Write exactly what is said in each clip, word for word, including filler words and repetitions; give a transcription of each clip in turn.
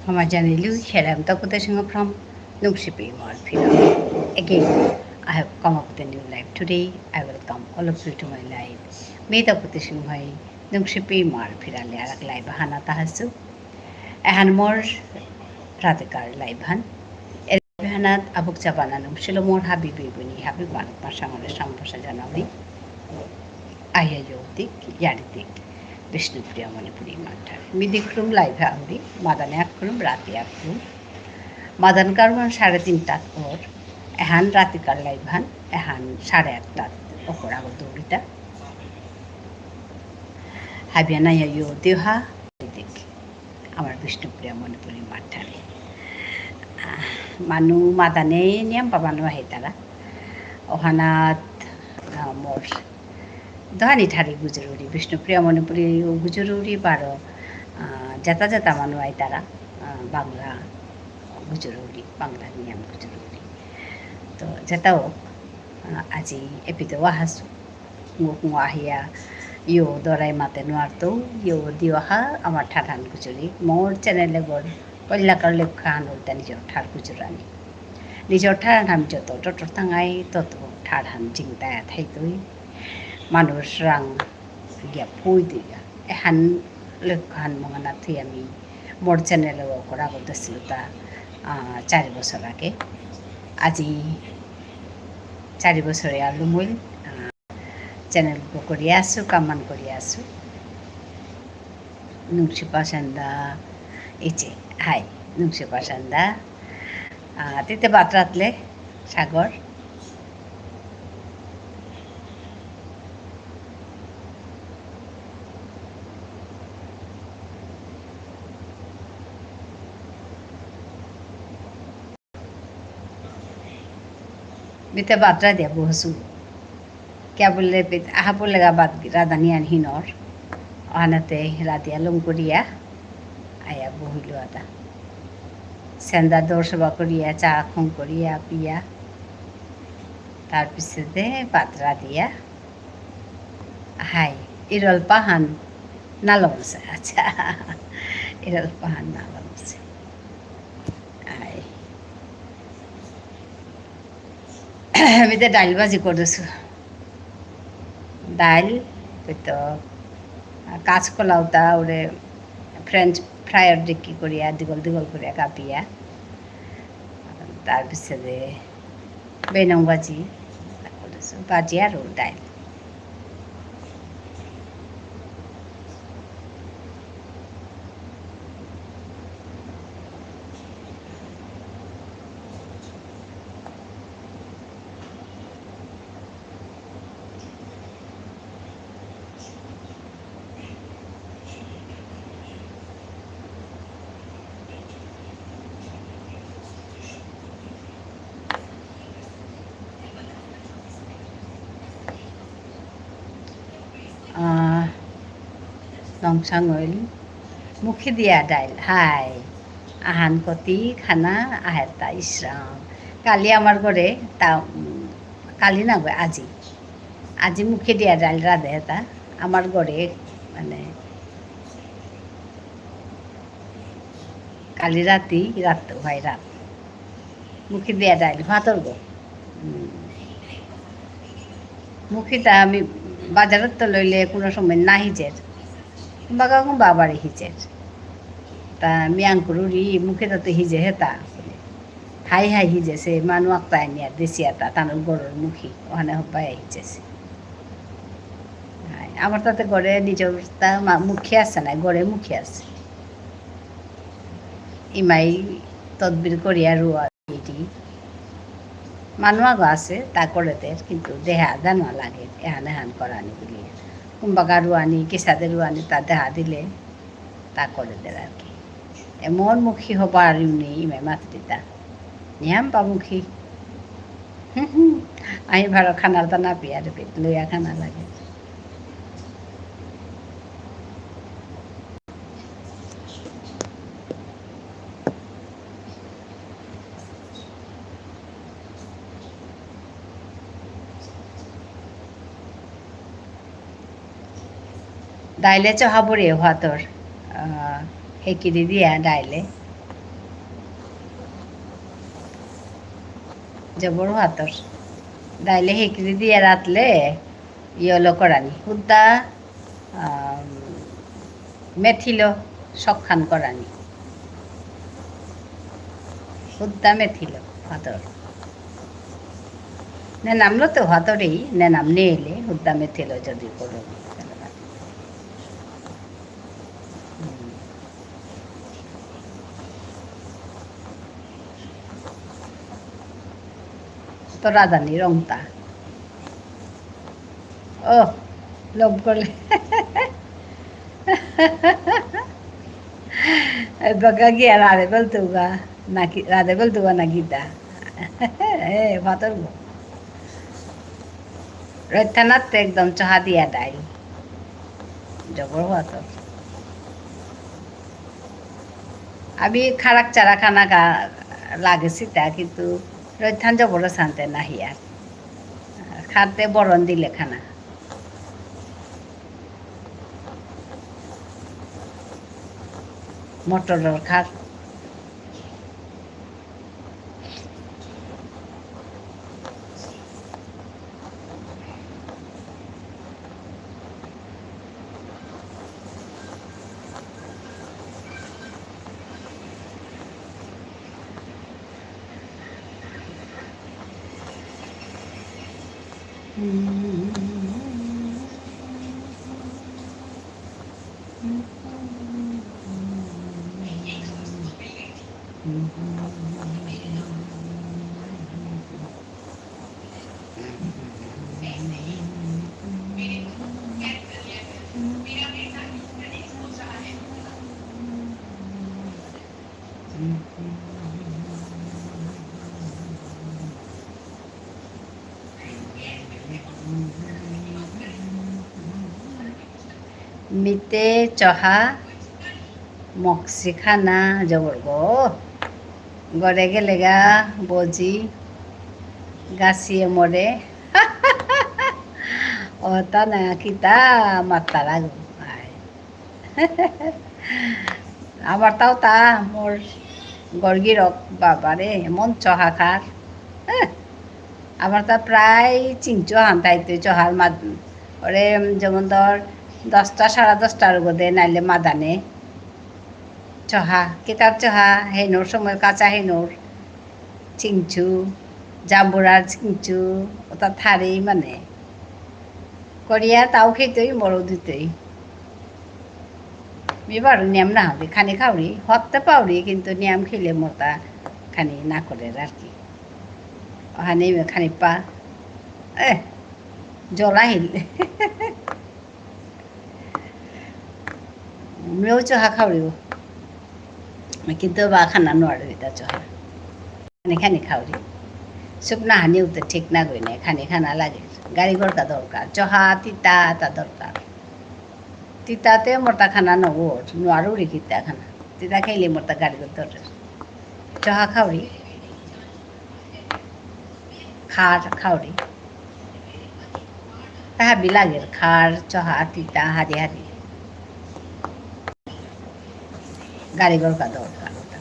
ক্ষমা জানিলু, here I am Takuta Singha from Nungshipi Imar Phira. Again, I have come up with a new live today. I welcome all of you to my live. Me তাকুতা সিংহই নুংশিপি ইমার ফিরালে আরাক live হানাত আহাসু। এহান মোর রাতিকার live হান। এর live হানাত আবুক চাবানা নুংশিলো মোর হাবি বেবুনি, হাবি বালক মা সাঙরে সাম্পাসা জানাউরি। আয়া যৌতিক, ইয়ারিতিক, বিষ্ণুপ্রিয়া মণিপুরী ইমার ঠারে। মি দিখরুম live আউরি, মাদানে আখরুম, রাতি আখরুম। মাদান কারুয়ান সাড়ে তিনটাত অর, এহান রাতিকার live হান, এহান সাড়ে আটটাত অকর আগ দৌড়িতা। হাবিয়ানা ইয়া ইয়ো দেহা, দিক। আমার বিষ্ণুপ্রিয়া মণিপুরী ইমার ঠারে। আহ, মানু মাদানে নিয়াম পা মানু আহিতারা। অহানাত, আহ, মোর দহানি ঠারে গুজরুরি, বিষ্ণুপ্রিয়া মণিপুরী গুজরুরি বারো, আহ, জাতা জাতা মানু আইতারা, আহ, বাংলা গুজরুরি, বাংলা নিয়াম গুজরুরি। তো জাতাও, আহ, আজি এপিতে ওয়াহাসু। ঙুক ঙুয়াহিয়া, ইয়ো দরাই মাতে নুয়ারতৌ, ইয়ো দিওয়াহা, আমার ঠারহান গুজুরি, মোর channel এগর, পল্লাকার লেখান উল্টা নিজর ঠার গুজুরানি। নিজর ঠারহান আমি যত ডটর থাঙাই, তত ঠারহান জিংতা থাইতই। মানু রাং গিয়া ফুই দিগা। এহান লেখান মহানা থুই আমি মোর channel ও করা করতেছিল তা, আহ, চারি বছর আগে। আজি চারি বছরে আলু মইল, আহ, channel গো করিয়া আসু, কামান করিয়া আসু। নুংশিপা সান্দা, ইচে, হাই, নুংশিপা সান্দা। আহ, তিতে বাত রাতলে, সাগর। মিতে বাত রাধিয়া বহসু। কিয়া বুললে পিত, আহা বুললেগা বাত রাধানি আন হিনর। অহানাতে রাধিয়া লম করিয়া, আয়া বহিলু আতা। সেন্দা দর সবা করিয়া, চা খং করিয়া, পিয়া। তার পিছেতে বাত রাধিয়া। হাই, ইরল পাহান নালমসে। আচ্ছা। ইরল পাহান নালমসে। আই। আমি তো ডাইল ভাজি করেছু। ডাইল, তো কাঁচকলা উতা ওরে French fry-র দিকে করিয়া, দিগল দিগল করিয়া কাপিয়া। তার পিছনে বেনং ভাজি, ভাজি আর ডাইল। আহ, নংসাং অইল, মুখে দিয়া ডাইল, হাই। আহান কতি খানা আহের তা ইসরাম। কালি আমার ঘরে তা, উম, কালি না গো, আজি। আজি মুখে দিয়া ডাইল রাধে তা। আমার ঘরে, মানে, কালি রাতি, রাত, হয় রাত। মুখে দিয়া ডাইল, ভাতর গো। উম। মুখে তা আমি বাজারত তো লইলে কোনো সময় না হিজের। বাগা গো বাবারে হিজের। তা আমি আঙ্কুরুরি, মুখে তা তো হিজে হেতা। হাই হাই হিজেসে, মানু আকতা আনিয়া দেসিয়া তা, তানুর ঘরর মুখী, অহানে হব্বাই হিজেসে। হাই, আমার তাতে ঘরে নিজর তা মা-, মুখী আছে না, ঘরে মুখী আছে। ইমাই তদবির করিয়া রুয়া এটি। মানু আগো আছে, তা করে দের, কিন্তু দেহা জানা লাগে, এহান এহান করানি বুলিয়া। কুম্বাকা রুয়ানি, কিসাদে রুয়ানি, তা দেহা দিলে, তা করে দের আর কি। এমন মুখী হবার ইউনি ইমে মাতৃতা। নিয়াম পা মুখী। আমি ভালো খানার দানা পিয়ারে পেট লইয়া খানা লাগে। ডাইলে চহাবুরে ভাতর, আহ, হেকিরি দিয়া ডাইলে। জবর হাতর। ডাইলে হেকরি দিয়া রাতলে ইয়লো করানি। হুদ্দা, আম, মেথিলো শখখান করানি। হুদ্দা মেথিলো হাতর। নে নামলো তো হাতরেই, নে নাম নেইলে হুদ্দা মেথিলো যদি করো। তো রাধানি রংতা। ও, লোভ করলে। এ বাগা গিয়া রাধে বলতুগা, নাকি রাধে বলতুগা না গীতা। এ, ফাতর গো। রইথানাত একদম চহা দিয়া ডাইল। জবর ফাতর। আমি খারাক চারা খানা কা-, লাগেসিতা, কিন্তু রইথান জবর শান্তে নাহি আর। খাতে বরন দিলে খানা। মটরর খার। মিতে চহা মকসি খানা জবর গো। গরে গেলেগা বজি গাছিয়ে মরে। অতা না কিতা মাতারা গো। আয়। আমার তাও তা মোর গরগিরক বাবারে এমন চহা খার। হ্যাঁ। আমার তা প্রায় চিংচু হান তাইতে চহার মাদ-, ওরে যেমন ধর দশটা, সাড়ে দশটার গদে নাইলে মাদানে চহা, কিতার চহা, হেনোর সময় কাঁচা হেনোর চিংচু, জাম্বুরার চিংচু, ওটা থারেই মানে। করিয়া তাও খেতেই, মরও দিতেই। মি বারো নিয়াম না হবে, খানি খাউরি, হতে পাউরি, কিন্তু নিয়াম খেলে মোটা খানি না করে আর কি। ওখানে খানি পা, এ, জল আহিল। মিও চহা খাউরিব। কিন্তু বা খানা নোয়ারে এটা চহা। খানি খানি খাউরি। শুকনা হানিও তো ঠিক না গই নাই, খানি খানা লাগে। গাড়ি ঘরকা দরকার। চহা তিতা তা দরকার। তিতাতে মোটা খানা নগর, নোয়ারুরি কিতা খানা। তিতা খাইলে মোটা গাড়ি ঘর দরকার। চহা খাউরি। খার খাউরি। তাহা বিলাগের খার, চহা, তিতা, হাদি হাদি। গাড়ি ঘরকা দরকার ওটা।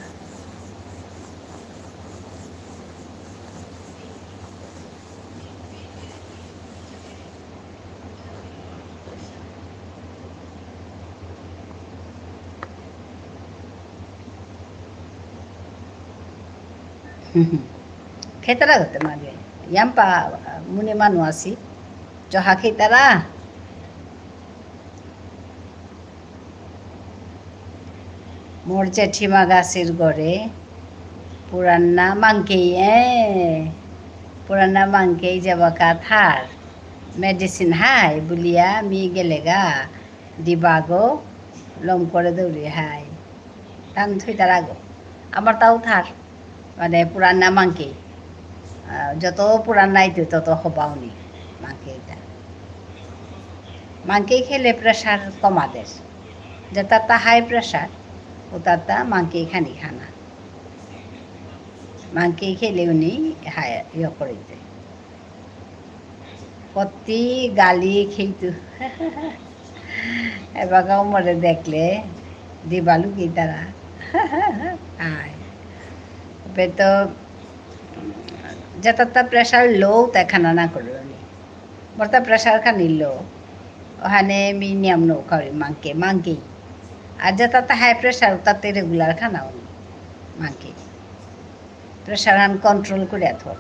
খেতারা গতে মাগে। ইয়াম্পা মুনি মানু আসি। চহা খেতারা। মোর জেঠিমা গাছির গরে পুরানা মাংকেই, এ, পুরানা মাংকেই যাবাকা থার। Medicine হাই বুলিয়া মি গেলেগা দিবাগো লম করে দৌড়ি হাই। তান থুইতারাগো। আমার তাও থার। মানে পুরানা মাংকেই। আহ, যত পুরানা ইতে তত হবাউনি মাংকেইটা। মাংকেই খেলে pressure কমাদের। যেটা তা high pressure, ওটা তা মাংকেই খানি খানা। মাংকেই খেলে উনি হাই, ইয়ে করে দিতে। কতি গালি খেইতু। এবাকাও মরে দেখলে দিবালু কি তারা। আয়। এবে তো যেতাত্তা pressure low, তাই খানা না করুনি। মোরতা pressure খানি low। ওহানে মি নিয়াম নৌ খাওরি মাংকে, মাংকে। আর যেতাত্তা high pressure, তাতে regular খানা উনি মাংকে। Pressure হান control করে থর।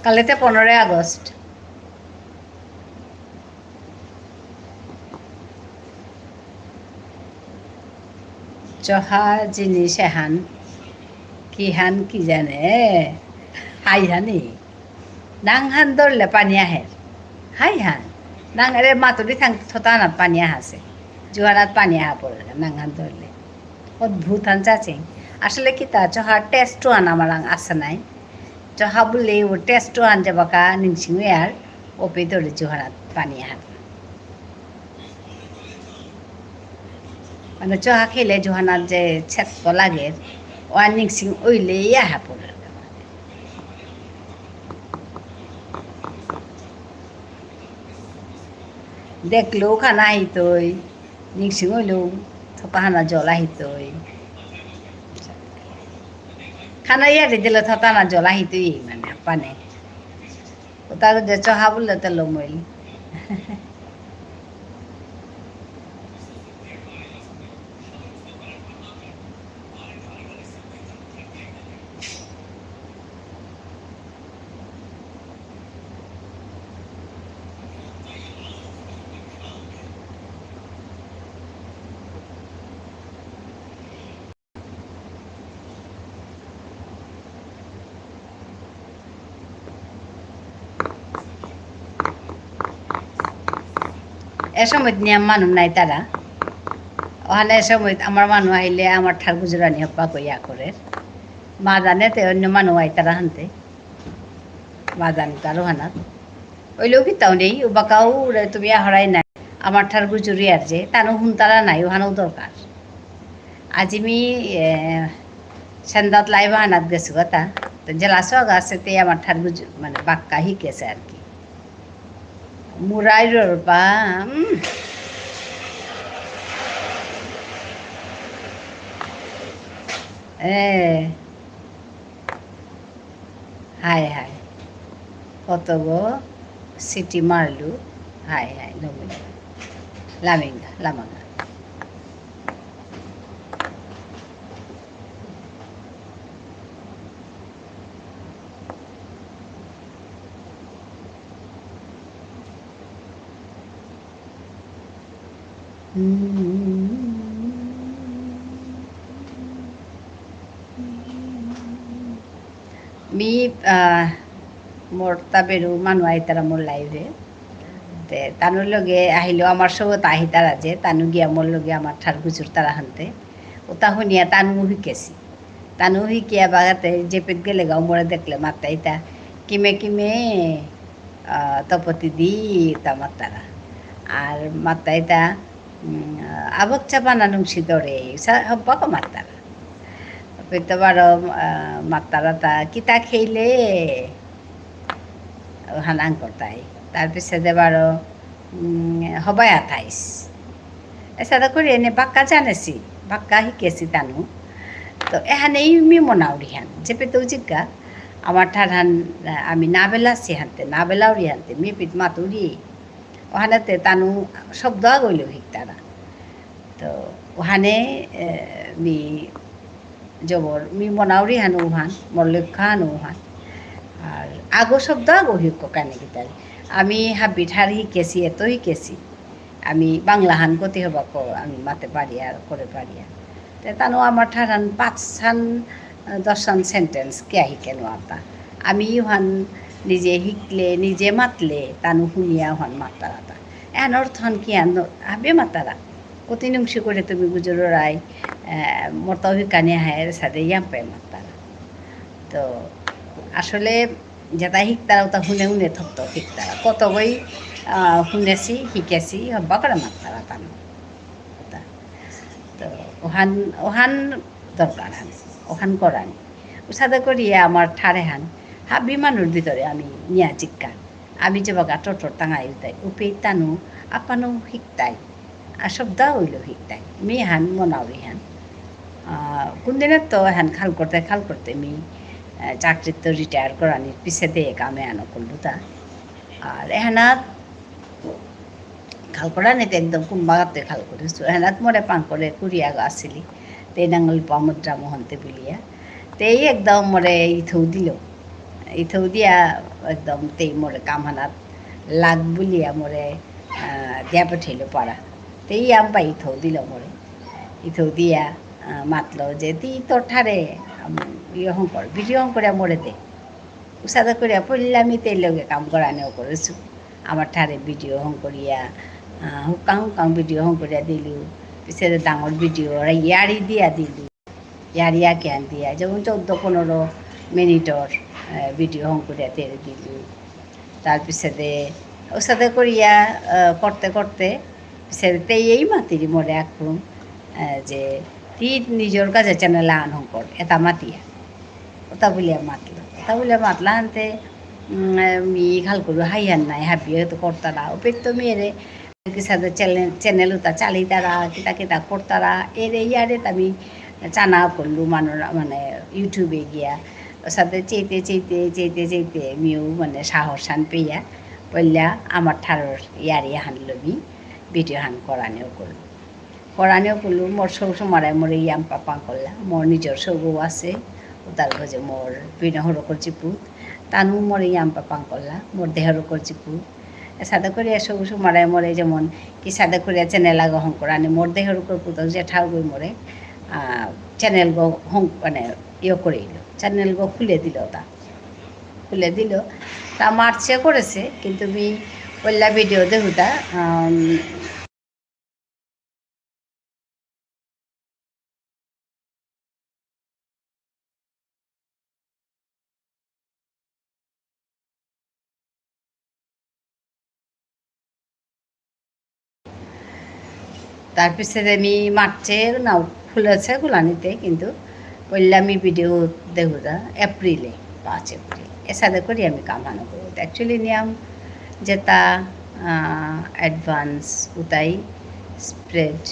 কালেতে পনেরোই আগস্ট। চহা জিনিস এহান, কিহান কি জানে, হাই হানি। নাংহান ধরলে পানি আহে। হাই হান। নাং এরে মাতুরি থাং থতানাত পানি আহাসে। জুহানাত পানি আহা পড়ে, নাংহান ধরলে। অদ্ভুত হান চাচিং। আসলে কিতা চহা taste হান আমারাং আসে নাই। চহা বুলে ও taste হান যাবাকা নিংসিং ইয়ার, ও পেতরে জুহানাত পানি আহার। মানে চহা খেলে জুহানাত যে ছেত্ত লাগে, ও আর নিংসিং ওইলে ইয়া হাপুর। দেখলেও খানা আহিতই, নিংসিং হইলেও থতাহানা জল আহিতই। খানা ইয়ারি দিলে থতাহানা জল আহিতই মানে, পানে। ওটা যে চহা বললে তো লমইল। এ সময়ত নিয়াম মানু নাই তারা। ওখানে এ সময়ত আমার মানু আহিলে আমার ঠার গুজরানি হপ্পা কইয়া করে। মা জানে তে অন্য মানু আই তারা হানতে। মা জানে তারও হানাত। ওইলেও কিতাও নেই, ও বাকাও রে তুমি আহরাই নাই। আমার ঠার গুজুরি আর যে, তানু হুনতারা নাই, ওহানও দরকার। আজি মি, এ, সেন্দাত live আহানাত গেছু কথা। তো জেলাসো আগ আছে তে আমার ঠার গুজু, মানে বাক্কা হিকেছে আর কি। মুরাই রোরপা, উম। এ। হাই হাই। কত গো সিটি মারলু। হাই হাই, লমিঙ্গা। লামিঙ্গা, লামাঙ্গা। মি, আহ, মোর তাবেরু মানু আইতারা মোর live এ। তে, তানুর লগে আহিলেও আমার সৌগত আহিতারা যে, তানু গিয়া মোর লগে আমার ঠার গুজুর তারা হানতে। ওটা শুনিয়া তানু হিকেছি। তানু হিকিয়া বাগাতে জেপেত গেলে গাও মোরে দেখলে মাত্তাইতা, "কিমে কিমে, আহ, তপতি দি," তা মাত্তারা। আর মাত্তাইতা, উম, "আবক চাপা না নুংসি দরে," সা-, হব্বাকো মাত্তারা। পেতে বারো, আহ, মাত্তারা তা, "কিতা খেইলে?" হানাং করতাই। তার পিছে দে বারো, উম, হবাই আঠাইশ। এসাদে করে এনে বাক্কা জানেছি, বাক্কা হিকেছি তানু। তো এহানেই মি মনাউরি হান, জেপেত জিজ্ঞা, আমার ঠারহান, আহ, আমি না বেলাছি হানতে, না বেলাউরি হানতে, মি পিত মাতুরি। ওহানেতে তানু শব্দ আগইলেও হিকতারা। তো ওহানে, এ, মি জবর, মি মনাউরি হানু হান, মোর লক্ষ্য হানু হান। আর আগো শব্দ আগো হিউক কানে কিতাল। আমি হাবি ঠার হিকেছি, এত হিকেছি। আমি বাংলা হান কতি হবা ক-, আমি মাতে পারি আর করে পারি আর। তে তানু আমার ঠারহান পাঁচ হান, দশ হান sentence কে আহি কেন আতা। আমি ইহান নিজে হিকলে, নিজে মাতলে, তানু হুনিয়া হান মাতারাতা। এহান অর্থ হান কি আন, হাবি মাতারা। কতি নুংসি করে তুমি গুজররাই, আহ, মোর তো অভিজ্ঞানে হায় সাদে ইয়াম পাই মাত্তারা। তো আসলে যেটা হিকতারা ওটা হুনে হুনে থকতো হিকতারা। কত বই, আহ, হুনেছি, হিকেছি, হব্বা করে মাত্তারা তানো। ওটা। তো ওহান, ওহান দরকার হান, ওহান করানি। উসাদে করিয়া আমার ঠারে হান, হাবি মানুর ভিতরে আমি নিয়া চিক্কা। আমি যে বাগা টোটোর টাঙাই উতাই, উপেই তানু, আপানো হিকতাই। আর সবদা হইল হিকতাই। মি হান মনাউরি হান। আহ, কোন দিনে তো হান খাল করতে, খাল করতে মি, আহ, চাকরি তো রিটায়ার করানির পিছে দিয়ে কামে আনো করলু তা। আর এহানাত খাল করানিতে একদম কুম্বাগাতে খাল করেসু। এহানাত মোরে পাং করে কুরিয়াগ আসিলি। তে নাঙল পা মুদ্রা মোহন্তে বুলিয়া। তেই একদম মোরে ইথৌ দিল। ইথৌ দিয়া একদম তেই মোরে কামহানাত লাগ বুলিয়া মোরে, আহ, দিয়া পঠাইল পারা। তেই আম পা ইথৌ দিল মোরে। ইথৌ দিয়া, আহ, মাতলো যে, "তি তোর ঠারে, আম, ইয়ে হং কর, ভিডিও হং করে মোরে দে।" উসাদে করিয়া পইলা মি তেই লগে কাম করানিও করেসু। আমার ঠারে ভিডিও হং করিয়া, আহ, হুকাং হুকাং ভিডিও হং করিয়া দিলু। পিছে ডাঙর ভিডিও, ওরা ইয়ারি দিয়া দিলু। ইয়ারি আকেহান দিয়া, যেমন চৌদ্দ পনেরো মিনিটর, আহ, ভিডিও হং করিয়া তেরে দিলু। তার পিছে দে, উসাদে করিয়া, আহ, করতে করতে পিছে তেই এই মাতিরি মোরে এখন, আহ, যে তি নিজর কাজে চ্যানেল আন হং কর, এটা মাতিয়া। ওটা বুলিয়া মাতলো। ওটা বুলিয়া মাতলা আনতে, উম, মি খাল করু হাই হান নাই, হাবিয়ে তো করতারা। ওপেই তো মেরে কিসাদে চ্যানেল, চ্যানেল উতা চালিতারা, কিতা কিতা করতারা। এরে ইয়ারে তা মি চানা করলু মানুর, মানে, YouTube-এ গিয়া। ওসাদে চেইতে, চেইতে, চেইতে, চেইতে, মিউ, মানে, সাহস হান পেয়া, পইলা আমার ঠারর ইয়ারি হান লবি, ভিডিও হান করানিও করলু। করানিও করলু, মোর সৌ সুমারাই মোরে ইয়াম্পা পাং করলা, মোর নিজর সৌগো আছে, উতার গজে মোর বিনা হরকর চিপুত, তানু মোরে ইয়াম্পা পাং করলা, মোর দেহরকর চিপুত। এসাদে করিয়া সৌ সুমারাই মোরে যেমন কিসাদে করিয়া চ্যানেল আগ হং করানি, মোর দেহরকর পুতক জেঠাও গই মোরে, আহ, চ্যানেল গো হং, মানে, ইয়ে করিল, চ্যানেল গো খুলে দিল তা। খুলে দিল। তা মার্চে করেছে, কিন্তু মি পয়লা ভিডিও দেহুতা, আম, তার পিছে আমি মার্চে না খুলেছে, খুলানিতে, কিন্তু পয়লা আমি ভিডিও দেহুতা এপ্রিলে, পাঁচ এপ্রিল। এসাদে করি আমি কামানো করবো। Actually নিয়ম যেটা, আহ, advance উতাই spread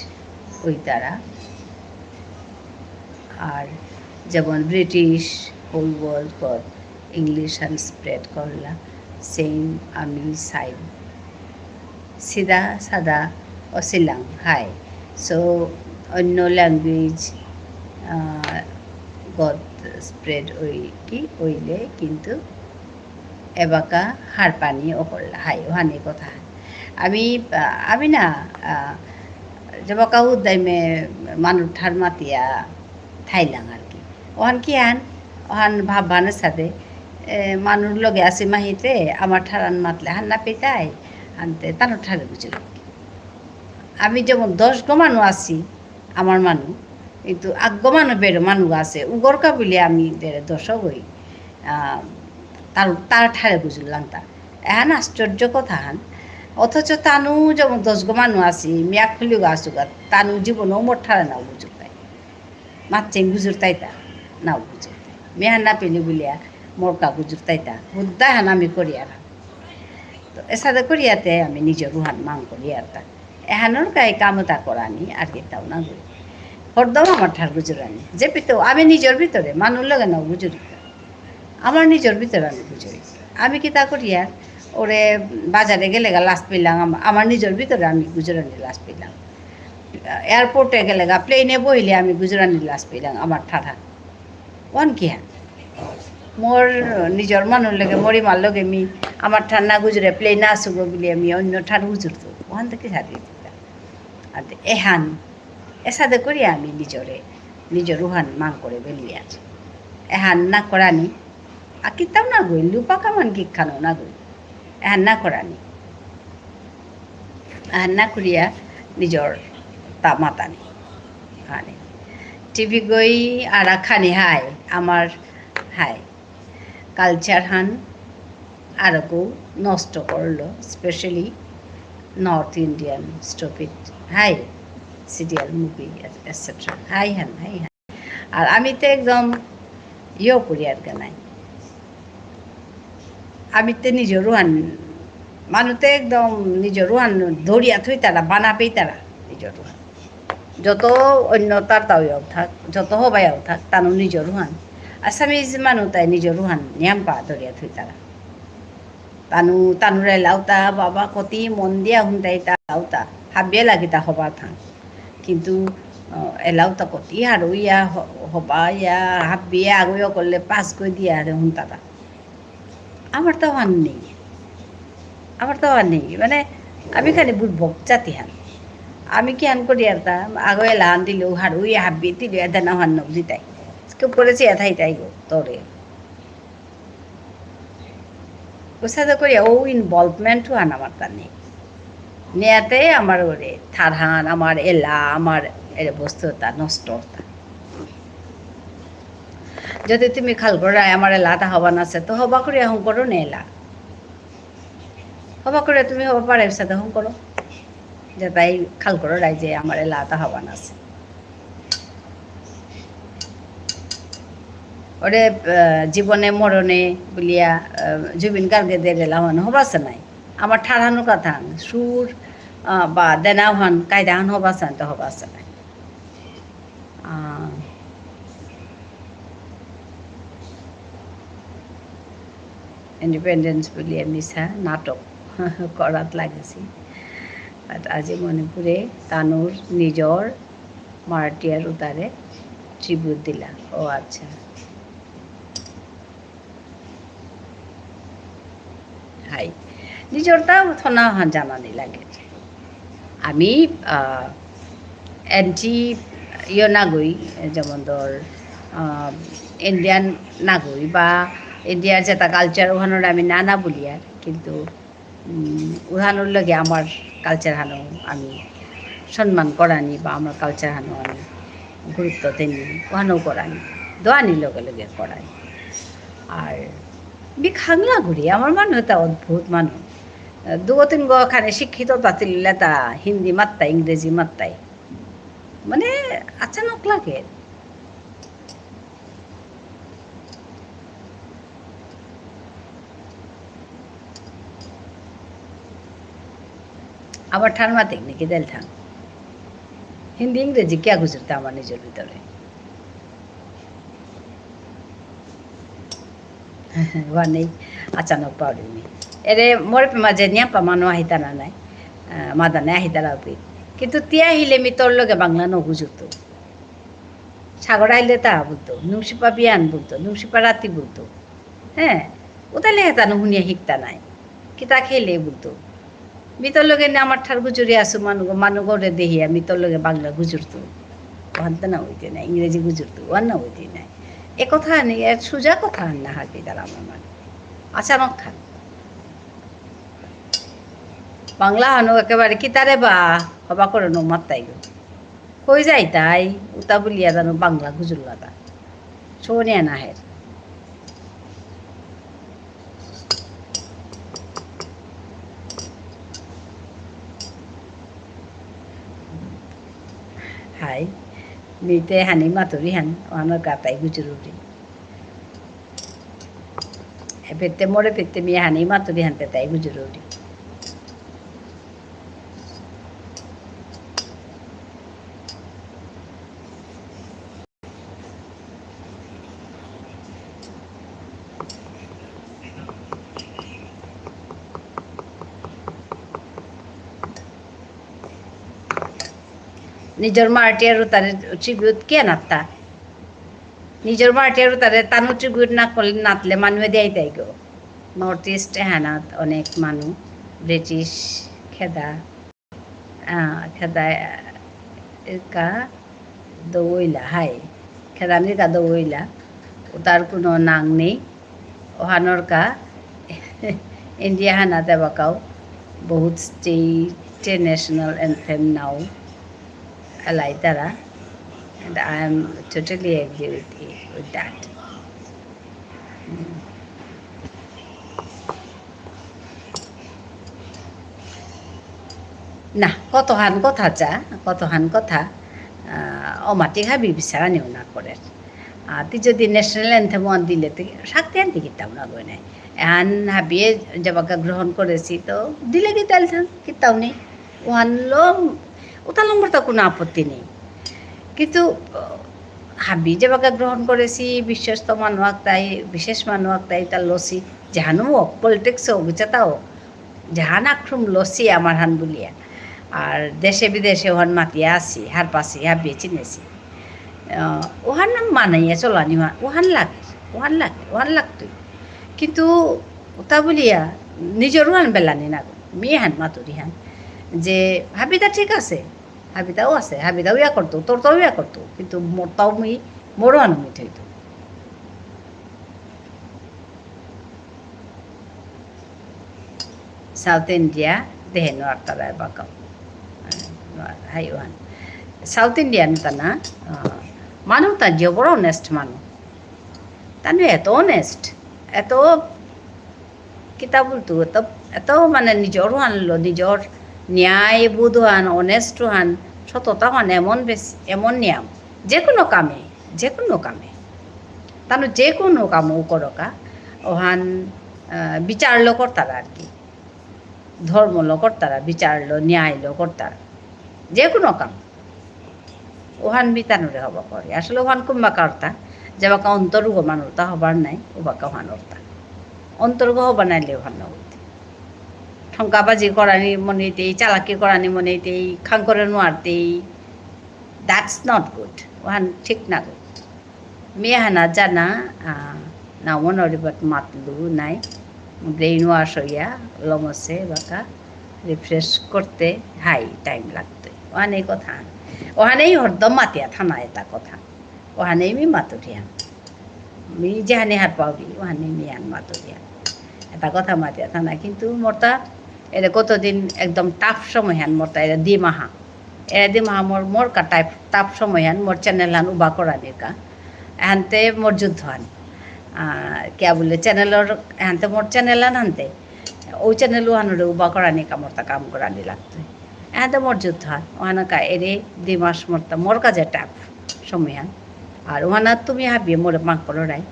ওইতারা। আর যেমন ব্রিটিশ whole world কর, English হান spread করলা, same আমি সাইড। সিধা সাদা অসিলাং হাই। So, অন্য language, আহ, গত spread ওই কি ওইলে, কিন্তু এবাকা হারপানি অকরলা হাই, ওহানি কথা। আমি, আহ, আমি না, আহ, যেবাকা উদ্দাইমে মানু ঠার মাতিয়া থাইলাং আর কি। ওহান কি আন, ওহান ভাববানের সাথে, এ, মানুর লগে আসি মাহিতে, আমার ঠারান মাতলে হান্না পেতাই, আনতে তানো ঠারে বুঝে লাগে। আমি যেমন দশ গো মানু আসি, আমার মানু, কিন্তু আগ গো মানু বেরো মানু আছে, উগর কা বুলে আমি দেরে দশ গই, আহ, তার, তার ঠারে বুঝলাম তা। এহান আশ্চর্য কথা হান। অথচ তানু যেমন দশ গো মানু আসি, মিয়া খুলি গো আসুগা, তানু জীবন মোর ঠারে না বুঝুক তাই। মাতচেং গুজুরতাইতা, নাও গুজুরতাই। মিহান না পেলে বুলিয়া, মোরকা গুজুরতাইতা। হুদ্দা হান আমি করিয়ার। তো এসাদে করিয়াতে আমি নিজর উহান মাং করিয়ার তা। এহানর কাই কামতা করানি, আর কিতাও না গই। হরদম আমার ঠার গুজুরানি। যে পিতো, আমি নিজর ভিতরে, মানুর লগে নাও গুজুরিতা। আমার নিজর ভিতরে আমি গুজুরি। আমি কিতা করিয়ার, ওরে বাজারে গেলে গা লাজ পেলাম, আম-, আমার নিজর ভিতরে আমি গুজুরানি লাজ পেলাম। এয়ারপোর্টে গেলে গা, প্লেনে বহিলে আমি গুজরানি লাজ পেলাম, আমার ঠারহান। ওহান কি হান? মোর নিজর মানুর লগে, মোর ইমার লগে মি আমার ঠার না গুজরে প্লেন আসুগো বুলে আমি অন্য ঠার গুজরতো। ওহান তো কি সারি দিতা? আর এহান, এসাদে করি আমি নিজরে, নিজর উহান মাং করে বেলিয়ার। এহান না করানি, আর কিতাও না গই, লুপা কামান কিখানো না গই। এহান না করানি। এহান না করিয়া নিজর তা মাতানি। হানি। টিভি গই আর খানি হাই, আমার হাই। Culture হান আরকু নষ্ট করলো, specially North Indian stupid হাই, serial, movie, et cetera. হাই হান, হাই হান। আর আমি তো একদম ইয়ে করি আর কি নাই। আমি তো নিজর উহান, মানু তো একদম নিজর উহান ধরিয়া থইতারা, বানা পেইতারা নিজর উহান। যত অন্য তার তাও থাক, যত হবাই থাক, তানু নিজর উহান। Assamese মানু তাই নিজর উহান নিয়াম পা ধরিয়া থইতারা। তানু, তানুরে লাউতা, বাবা, কতি মন দিয়া হুনতাই তা লাউতা। হাবিয়ে লাগিতা হবা থাং। কিন্তু, আহ, এলাউতা কতি হারুইয়া, হ-, হবা ইয়া, হাবিয়ে আগুইয়া করলে পাস করে দিয়া আরে হুনতারা। আমার তো হান নেই। আমার তো হান নেই। মানে, আমি খালি বুড়বক জাতি হান। আমি কি হান করি আর তা, আগুয়ে লান দিল, হারুইয়া হাবিয়ে দিল, এদানা হান নক দিতাই। কেউ করেছে, এথাই তাই গো, তোরে। ওসাদে করিয়া ও involvement হান আমার তা নেই। নেয়াতে আমার ওরে ঠারহান, আমার এলা, আমার এর বস্তুতা নষ্ট হতা। যদি তুমি খাল করায় আমার এলাতা হবা না সে, তো হবা করিয়া হং করো নে এলা। হবা করে তুমি হবা পারে সাথে হং করো। যে তাই খাল করো রাই যে আমার এলাতা হবা না সে। ওরে, আহ, জীবনে মরণে বুলিয়া, আহ, জুবিন গার্গে দেরে লাহান হবাসে নাই। আমার ঠারহানু কথা, সুর, আহ, বা দেনাহান, কায়দাহান হবাসে নাই, তো হবাসে নাই। আহ, Independence বুলিয়া মিছা নাটক করাত লাগেছি। But আজি মণিপুরে তানুর নিজর মার্টিয়ার উতারে tribute দিলা। ও আচ্ছা। হাই। নিজর তা থনা হান জানানি লাগে। আমি, আহ, anti ইয়ে নাগই, যেমন ধর, আহ, Indian নাগই বা Indiaর যেটা culture ওখানোর আমি না না বলি আর, কিন্তু উম, উহানোর লগে আমার culture হানো আমি সম্মান করানি বা আমার culture হানো আমি গুরুত্ব দেনি, উহানো করানি, দোয়ানি লগে লগে করানি। আর বি খাংলা ঘুরি, আমার মানু এটা অদ্ভুত মানু। দুগো তিনগো খানে শিক্ষিত তাতিলে তা হিন্দি মাত্তাই, ইংরেজি মাত্তাই। মানে, আচানক লাগে। আবার ঠার মাতিক নাকি দেল ঠাং। হিন্দি, ইংরেজি কিয়া গুজরতে আমার নিজর ভিতরে? ওয়া নেই, আচানক পাউরিনি। এরে মোর পে মাঝে নিয়া পামানো আহিতা না নাই, আহ, মাদানে আহিতা রাউপি। কিন্তু তিয়া হিলে মি তোর লগে বাংলা ন গুজরতো। সাগর আইলে তা বলতো, নুংসিপা বিয়ান বলতো, নুংসিপা রাতি বলতো। হ্যাঁ, ওটা লেখা তানো হুনিয়া হিকতা নাই। কিতা খেলে বলতো। মিতর লগে নে আমার ঠার গুজরি আসু মানু, মানুগরে দেহিয়া, মিতর লগে বাংলা গুজরতো। ওহানতে না হইতে নাই, ইংরেজি গুজরতো, ওহান না হইতে নাই। এ কথা নেই, এর সোজা কথা না হারপি তারা আমার মানে। আচানক খান। বাংলা হানো একেবারে কিতারে বা, হবা করে নো মাত্তাই গো। কই যাইতাই, উতা বুলিয়া জানো বাংলা গুজুল্লাতা। সোনিয়া নাহের। হাই, মিতে হানি মাতুরি হান, ওহানো গাতাই গুজুরুরি। এপেতে মোরে পেতে মি হানি মাতুরি হান পেতাই গুজুরুরি। নিজর মাটির উতারে tribute কে নাত্তা? নিজর মাটির উতারে তানু tribute না করলে, নাতলে মানুয়ে দেয় দেয় গো। North East এহানাত অনেক মানু, ব্রিটিশ, খেদা, আহ, খেদা, একা দৌইলা, হাই। খেদানির কা দৌইলা। উতার কোনো নাং নেই। ওহানোর কা ইন্ডিয়া হানাতে বাকাও বহুত state এ national anthem নাও। এলাইতারা, and I am totally agree with you with that. না, কতহান কথা চা, কতহান কথা, আহ, অমাটি হাবি বিচারা নিও না করে। আহ, তি যদি national anthem ওহান দিলে, তি শক্তি আনতে কিতাও না গো নাই। এহান হাবিয়ে যেবাকা গ্রহণ করেছি, তো দিলে কিতাল থাং, কিতাও নেই। ওহান লো, ওতা নম্বর তো কোনো আপত্তি নেই। কিন্তু, আহ, হাবি যেবাকা গ্রহণ করেছি, বিশ্বস্ত মানু আকতাই, বিশেষ মানু আকতাই, তার লসি, যেহানো হোক, politics হোক, যেটা হোক, যেহান আক্রম লসি আমার হান বুলিয়া। আর দেশে বিদেশে ওহান মাতিয়া আসি, হারপাসি, হাবিয়ে চিনেছি। আহ, ওহান মানাইয়া চলানি ওহান, ওহান লাগে, ওহান লাগে, ওহান লাগতই। কিন্তু ওটা বুলিয়া নিজর ওহান বেলানি না গো। মি হান মাতুরি হান। যে হাবিতা ঠিক আছে, হাবিতাও আছে, হাবিতাও ইয়া করতো, তোরতাও ইয়া করতো। কিন্তু মোরতাও মি, মোরও হান মি থইতো। South India, দেহে নোয়ারতারা এবাকাও। হাই ওহান। South Indian তা না, আহ, মানু তা যে বড় honest মানু। তানু এত honest, এত কিতা বুলতো, এত, এত মানে নিজর হান লো, নিজর ন্যায় বোধ হান, honest হান, সততা হান এমন বেশ, এমন নিয়াম। যে কোনো কামে, যে কোনো কামে। তানু যে কোনো কামও করকা, ওহান, আহ, বিচার লো করতারা আর কি। ধর্ম লো করতারা, বিচার লো, ন্যায় লো করতারা। যে কোনো কাম। ওহান মি তানুরে হবা করি। আসলে ওহান কুম্বা করতা, যেবাকা অন্তরগ মানুরতা হবার নাই, ওবাকা ওহান অরতা। অন্তরগ হবা নাইলে ওহান না হইতে। ঠঙ্কাবাজি করানি মনেইতেই, চালাকি করানি মনেইতেই, খাং করে নোয়ারতেই, that's not good. ওহান ঠিক না গো। মি হানা জানা, আহ, না মনে হরিবত মাতলু নাই। Brainwash হইয়া, লমসে বাকা refresh করতে হাই time লাগতো। ওহানেই কথা। ওহানেই হরদম মাতিয়া থানা এটা কথা। ওহানেই মি মাতুরিয়া। মি যেহানে হার পাউরি, ওহানেই মি আন মাতুরিয়া। এটা কথা মাতিয়া থানা। কিন্তু মোরতা, এরে কতদিন একদম tough সময় হান মোরতা, এরে দিমাহা। এরে দিমাহা মোর, মোর কা type, tough সময় হান, মোর channel হান উবা করানির কা। এহানতে মোর যুদ্ধ হান। আহ, কিয়া বুলে channel র, এহানতে মোর channel হান হানতে। ও channel ওহানরে উবা করানি কা মোরতা কাম করানি লাগতো। এহানতে মোর যুদ্ধ হান। ওহানা কা এরে দুই মাস মোরতা, মোর কাজে tough সময় হান। আর ওহানা তুমি হাবিয়ে মোরে মাং করো রাই।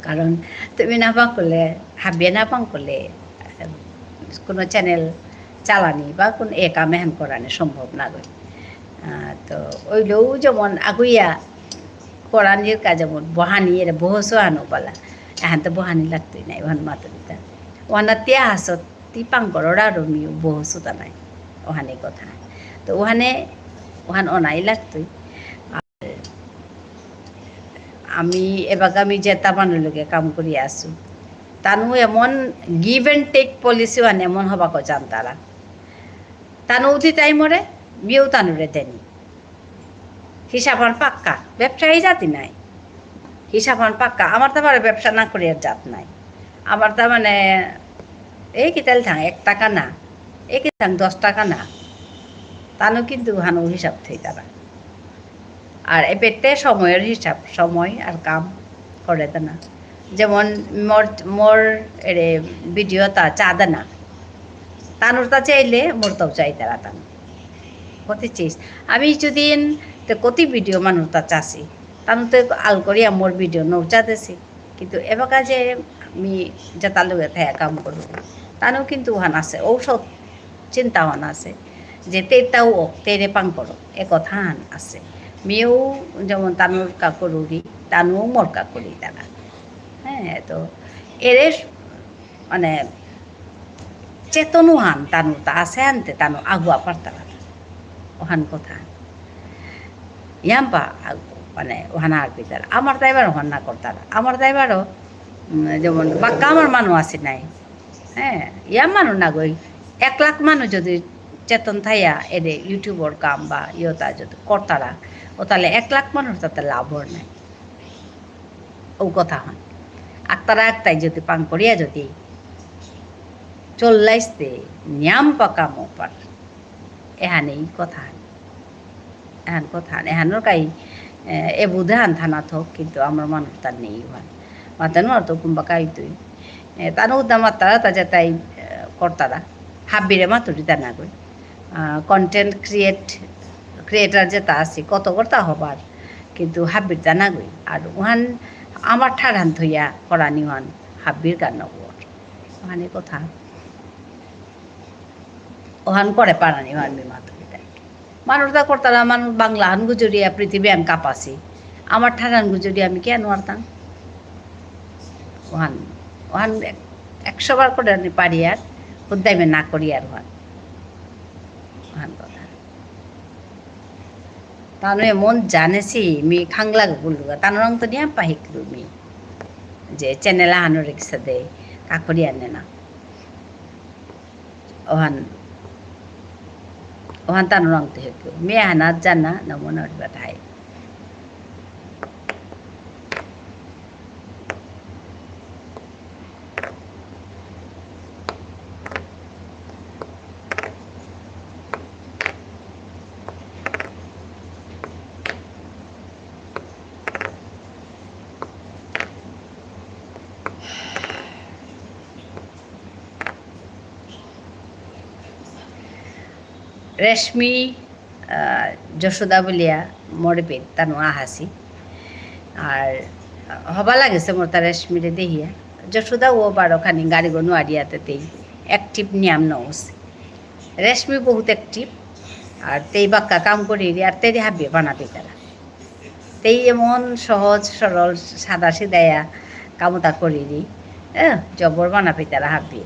কারণ তুমি না পাকলে, হাবিয়ে না পাকলে, কোনো channel চালানি বা কোনো এ কাম এহান করানি সম্ভব না গই। আহ, তো ওইলেও যেমন আগুইয়া করানির কাজ যেমন বহানি, এরে বহসও আনো পালা, এহান তো বহানি লাগতই নাই, ওহান মাতুরিতা। ওহানা তিয়া হাসত তি পাং করো রারো মিউ বহসও তা নাই, ওহানে কথা। তো ওহানে, ওহান অনাই লাগতই। আমি এবাকা আমি যেতা মানু লগে কাম করি আসু। তানু এমন give and take policy ওহান এমন হবাকো জানতারা। তানু উঠি তাই মরে, মিউ তানুরে দেনি। হিসাব হান পাক্কা, ব্যবসায়ী জাতি নাই। হিসাব হান পাক্কা, আমার তো আবার ব্যবসা না করিয়ার জাত নাই। আমার তো মানে, এই কিতাল থাং এক টাকা না, এই কি থাং দশ টাকা না। তানু কিন্তু হানু হিসাব থইতারা। আর এপেতে সময়র হিসাব, সময় আর কাম করে তা না। যেমন মোর, মোর এরে video তা চা দে না। তানুর তা চাইলে মোর তাও চাইতারা তানু। কতি চিজ। আমি যদি এন তে কতি video মানুর তা চাসি। তানু তো আল করিয়া মোর video নৌ চা দেসি। কিন্তু এবাকা যে আমি যেতা লগে থায়া কাম করু, তানু কিন্তু ওহান আছে, ঔষধ চিন্তা ওহান আছে, যে তেতাও ওক, তেরে পাং করো, এ কথা হান আছে। মিউ যেমন তানুর কা করুরি, তানু মোর কা করি তারা। হ্যাঁ, তো এরে মানে চেতন ওহান তানু তা আছে আনতে তানু আগুয়া পারতারা। ওহান কথা। ইয়াম্পা আগ-, মানে ওহান আর পিতারা। আমার তাইবার ওহান না করতারা। আমার তাইবারও, উম, যেমন বাক্কা আমার মানু আছে নাই। হ্যাঁ, ইয়াম মানু না গই। এক লাখ মানু যদি চেতন থাইয়া এরে YouTubeর কাম বা ইয়তা যদি করতারা, ও তাহলে এক লাখ মানু তাতে লাভ হর নাই। ও কথা হন। আত্মারা আত্মাই যদি পাং করিয়া যদি চল্লাইশতে নিয়াম পাকা মোপার। এহানেই কথা হন। এহান কথা, এহানর কাই, এ, এ বুধান থানা থক, কিন্তু আমার মানুষ তার নেই ওহান। মাতানো আর তো কুম্বা কাই তুই। এ, তানো উদ্দা মাতারা তা যেতাই, এ, করতারা। হাব্বিরে মাতুরি তা না গই। আ, content create, creator যেতা আছে, কত করতা হবার। কিন্তু হাব্বির তা না গই। আর ওহান আমার ঠারহান থইয়া করানি ওহান হাব্বির গান নগর। ওহানে কথা। ওহান করে পারানি ওহান মি মাতুরি তাই। মানুষ তা করতারা, মানুষ বাংলা হান গুজরিয়া পৃথিবী আন কাপাসি। আমার ঠারহান গুজরিয়া আমি কেন আরতাম? ওহান, ওহান এক-, একশো বার করে আমি পারি আর, হুদ্দাইমে না করি আর ওহান। ওহান কথা। তানু এমন জানেসি, মি খাংলা বুলুগা, তানু রং তো নিয়াম পাহিকলু মি। যে channel আহানো রিক্সা দে, কাকরি আনে না। ওহান, ওহান তানু রং তো হেকু। মি আহানা জানা, নমুনা উঠবা থাই। রেশমি, আহ, যশোদা বুলিয়া মোর পেট তানু আহাসি। আর হবা লাগেসে মোর তা রেশমিরে দেহিয়া। যশোদা ও বারো খানি গাড়ি গো নুয়ারিয়াতে তেই active নিয়াম নৌসে। রেশমি বহুত active। আর তেই বাক্কা কাম করিরি, আর তেই হাবিয়ে বানা পেতারা। তেই এমন সহজ সরল সাদা সিধায়া কামতা করিরি। এ, জবর বানা পেতারা হাবিয়ে।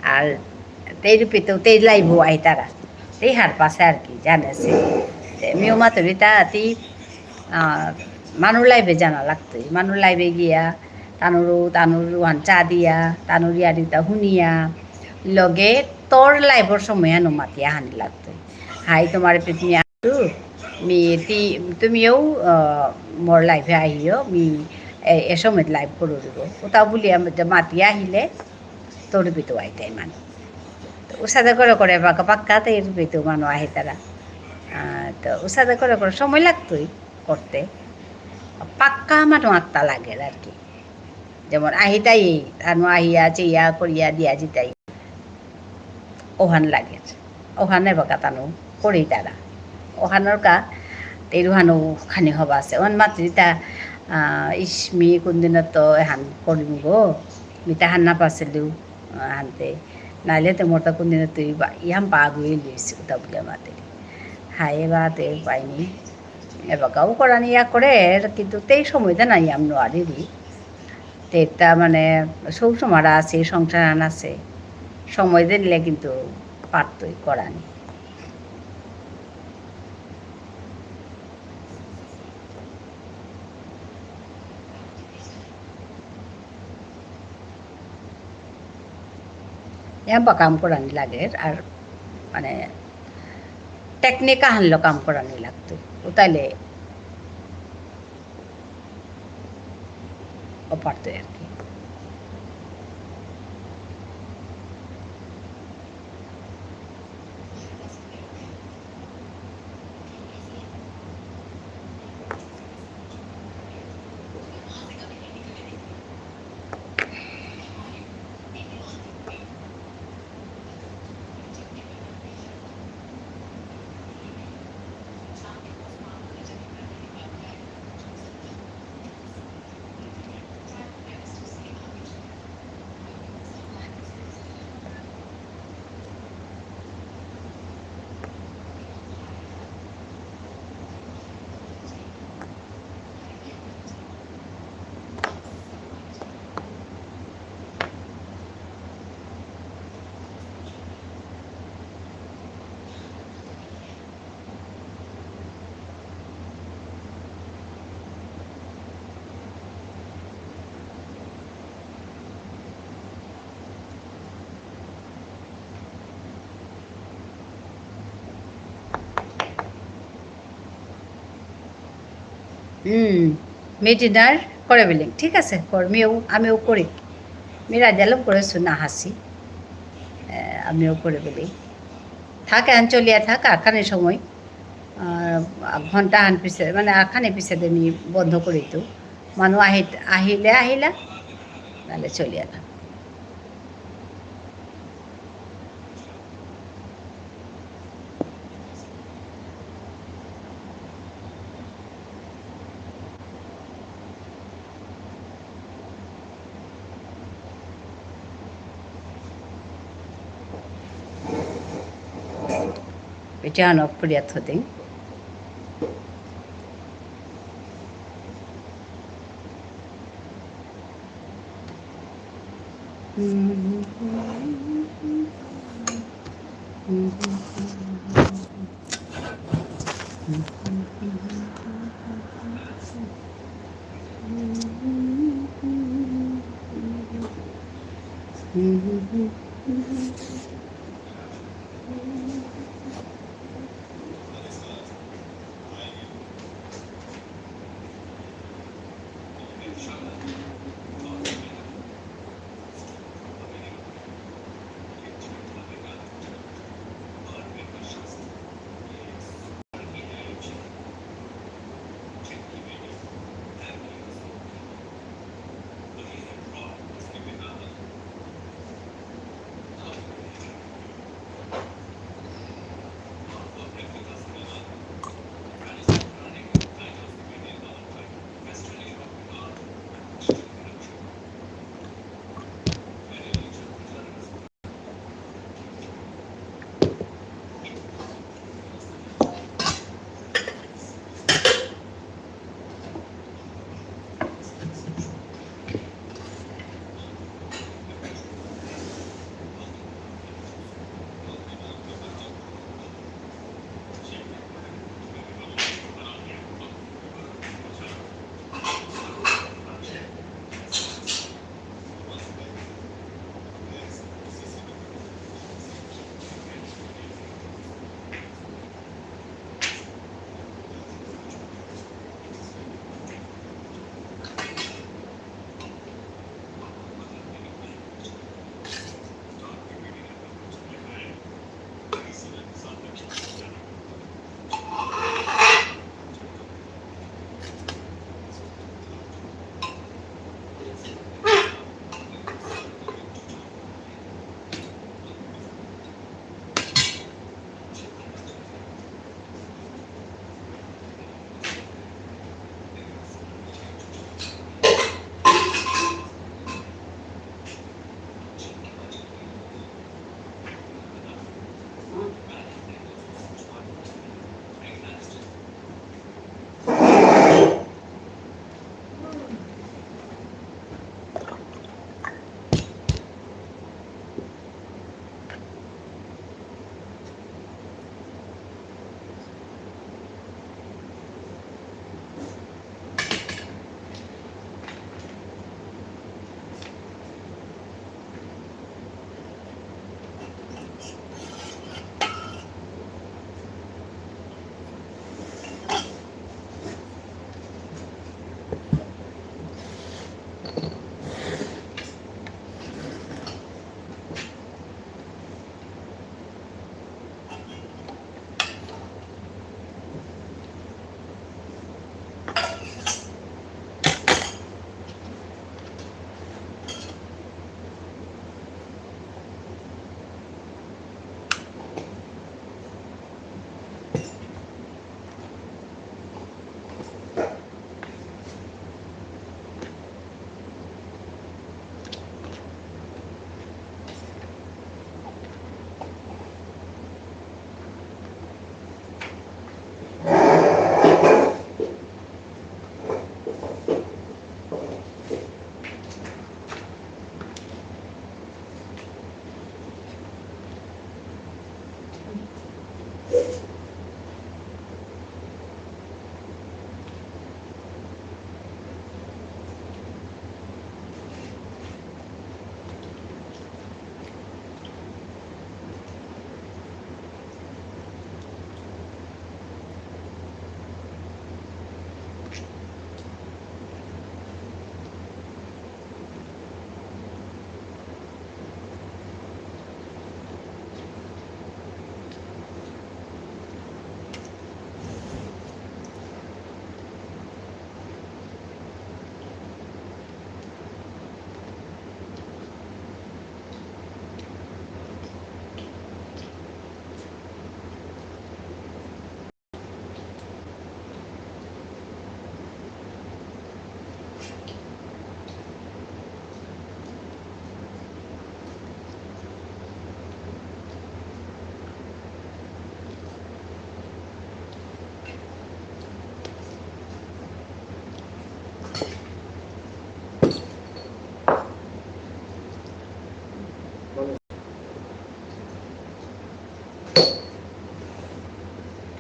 আর তেই রূপে তো তেই live-ও আইতারা। তেই হারপাসে আর কি, জানেসে। তে মিও মাতুরি তা তি, আহ, মানু live-এ জানা লাগতই। মানু live-এ গিয়া, তানুরু, তানুরু হান চা দিয়া, তানুর ইয়ারিতা হুনিয়া, লগে তোর live-র সময় আনু মাতিয়া হানি লাগতই। হাই তোমার পিতমি আতু, মি তি, তুমিও, আহ, মোর live-এ আহিও, মি এ, এ সময় live করে দিব। ওটা বলি আমি যে মাতিয়া আহিলে, তোর বিতু আইতাই মানু। তো উসাদে করে করে বাকা পাক্কা তো এর বিতু মানু আহিতারা। আহ, তো উসাদে করে করে সময় লাগতই করতে। পাক্কা মানু আত্মা লাগে আর কি। যেমন আহিতাই, আনু আহিয়া, চেয়া করিয়া দিয়া জিতাই। ওহান লাগে। ওহানে বাকা তানু করিতারা। ওহানর কা তেরুহানো খানি হবা আছে। ওহান মাতৃতা, আহ, ইস, মি কোনদিন তো এহান করিম গো। মিতা হান্না পাসেলু, আহ, হানতে। নাইলে তে মোরতা কোনদিন তুই বা, ইয়াম পাগুই লুইস উতা বুলিয়া মাতেরি। হায় বা তে পাইনি। এবাকাও করানি ইয়া করে, কিন্তু তেই সময় দে না ইয়াম নোয়ারিরি। তে তা মানে সৌ সমারা আছে, সংসার আন আছে, সময় দিলে কিন্তু পারতই করানি। ইয়াম্পা কাম করানি লাগে, আর মানে technique আহানলো কাম করানি লাগতো, উতাইলে ও পারতো আর কি। হুম, মি dinner করে বেলিং। ঠিক আছে, কর, মিও, আমিও করি। মি রাজালম করে শুনা হাসি। এ, আমিও করে বেলি। থাক, এহান চলিয়া থাক, আখানি সময়, আহ, ঘন্টা হান পিছে, মানে, আখানি পিছে দে মি বন্ধ করি তো। মানু আহি-, আহিলে আহিলা, নাহলে চলিয়া থাক। এহান off করিয়া থদিং।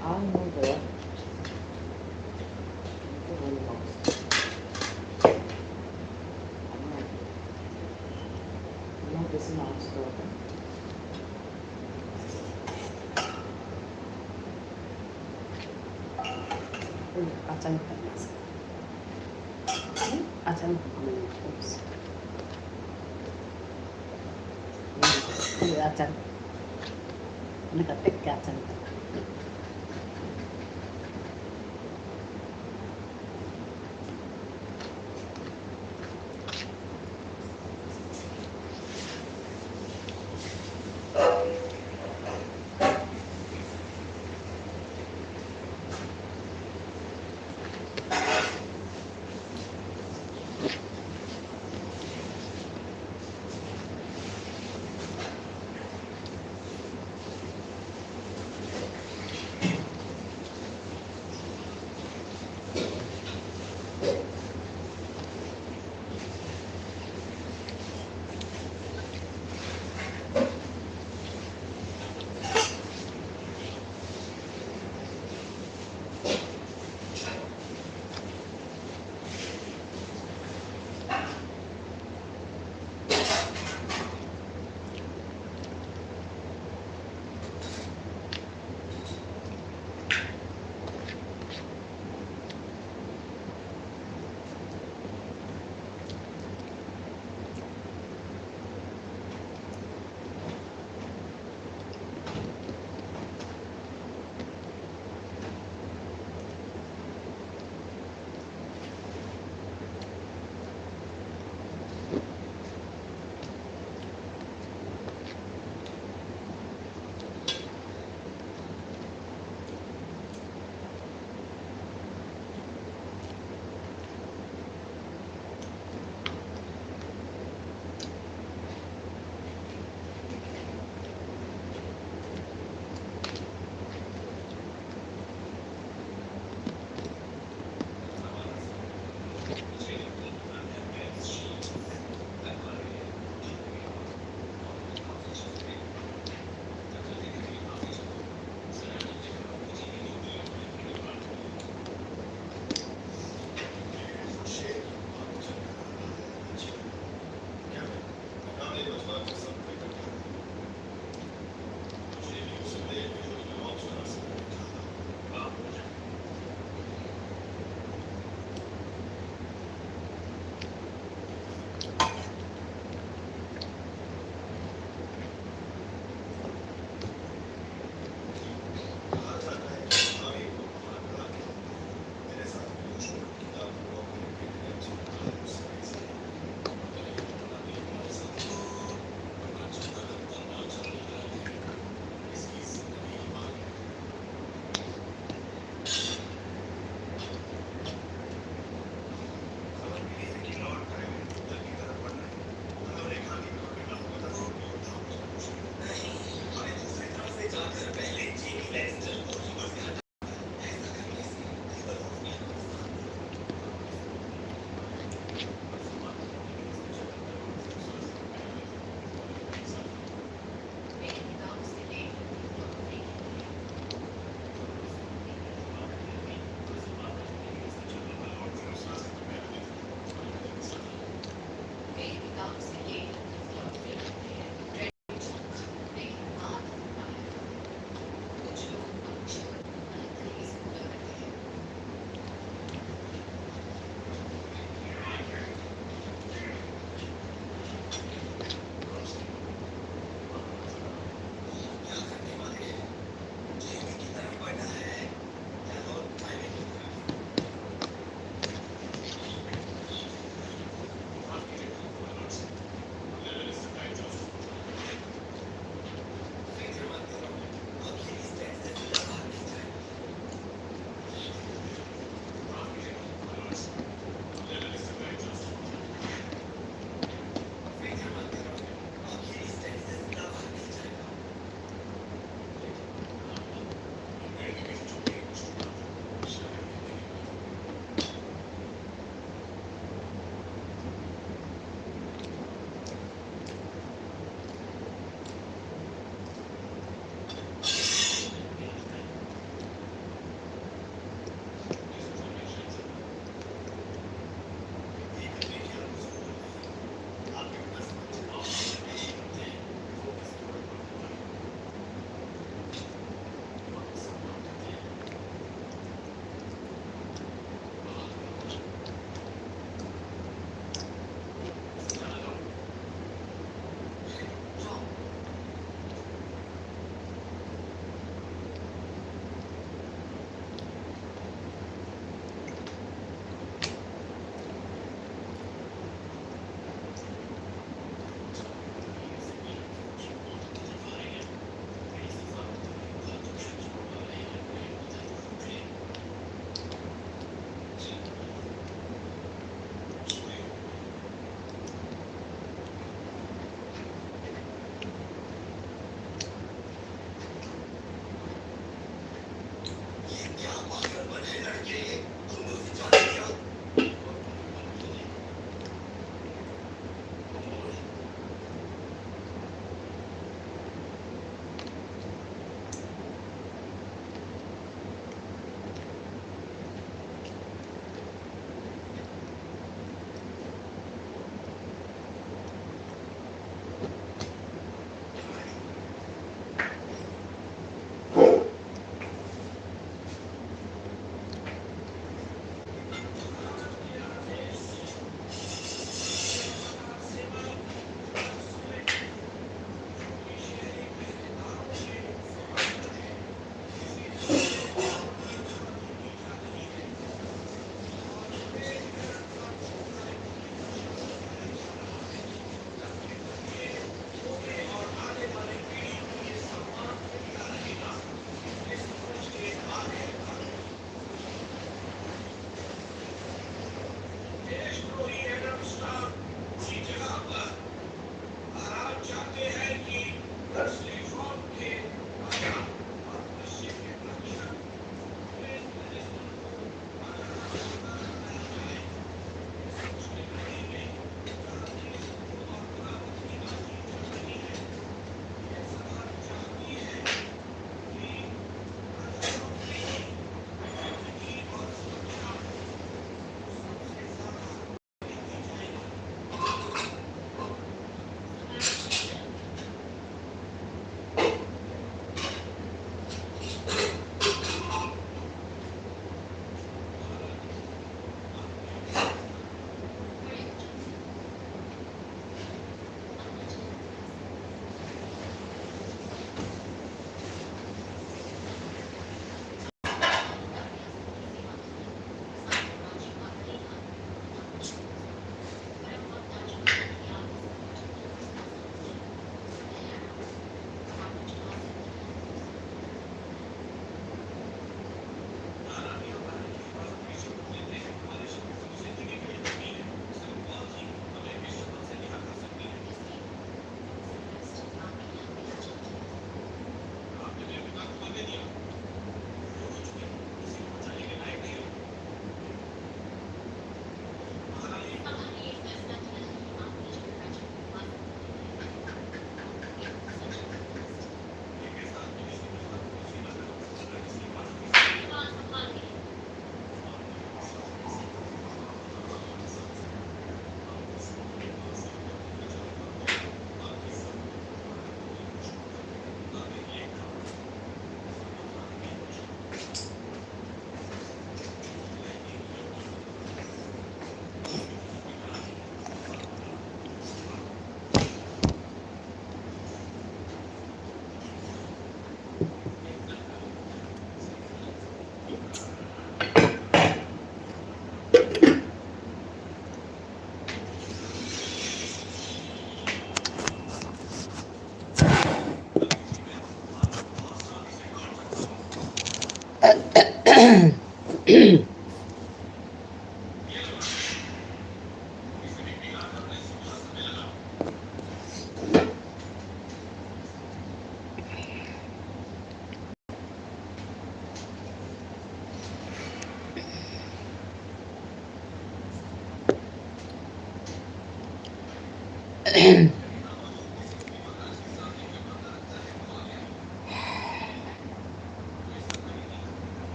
I know that. This is not stopping. Uy, kacang panas. Kacang panas. Uy, kacang. Ini kacang.